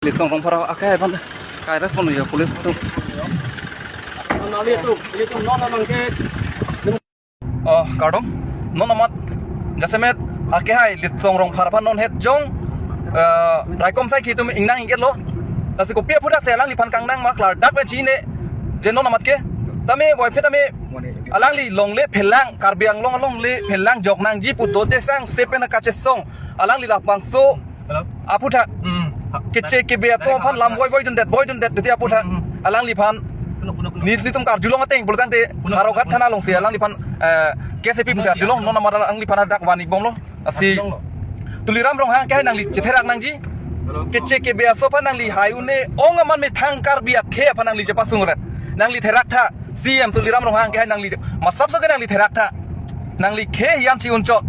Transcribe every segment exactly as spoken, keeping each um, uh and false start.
Litsong Rongphar akhei aphan kai respond ya police atum. Nali tu, ini tu non nang ke. Oh, kardom. Non amat jasemet akhei Litsong Rongphar aphan non het jong, eh, raikom sai kitum ingnang ingketlo. Lasi kopi aphuthak si alangliphan kangnang ma klardak ve chine. Je non amat ke. Tame boy phe tame alangli longle phelang Karbi Anglong alongle phelang jok nangji pu dote sang sepen kachesong alangli labangso Hello? Aphuthak. Hmm. Kechek kebe atum aphan lam voi voidundet, voidundet titi aphuthak. Hmm. Alangliphan. Puno, puno, puno. Nelitum karjulong ateng, pulo tangte, puno, Howraghat puno, thana alongsi alangliphan, eh, K S A P pusi puno, arjulong, puno, non amat alangliphan adak van-ik bomlo. Lasi. Arjulong lo. Tuliram Ronghang akhei nangli chetherak nangji. Hello. Kechek kebe aso aphan nangli hai un-e ong aman methang Karbi akhei aphan nangli chepasung ret. Nangli therak tha. C M Tuliram Ronghang akhei nangli masap so ke nangli therak tha. Nangli khei hiyan si unchot.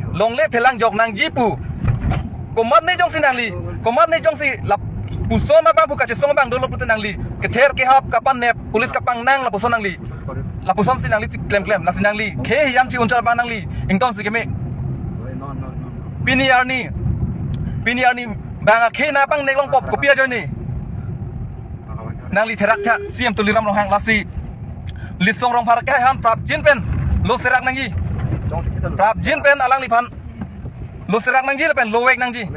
Longle phelang jok nangji pu. Komatne jongsi nangli, komatne jongsi lapuson abang pu kachesong abang dolo pute nangli kether kehap kapanep, police kapangnang lapuson nangli. Lapuson si nangli klemklem, lasi nangli khei hiyan si unchot abang nangli ingtonsi keme. Pini arni, pini arni bang akhei nangpangnek longpo kopi ajoine. Nangli therak tha, C M Tuliram Ronghang lasi. Litsong Rongphar akhei aphan prapjin pen lo serak nangji. Prapjin pen alangliphan lo serak nangji lapen lo vek nangji.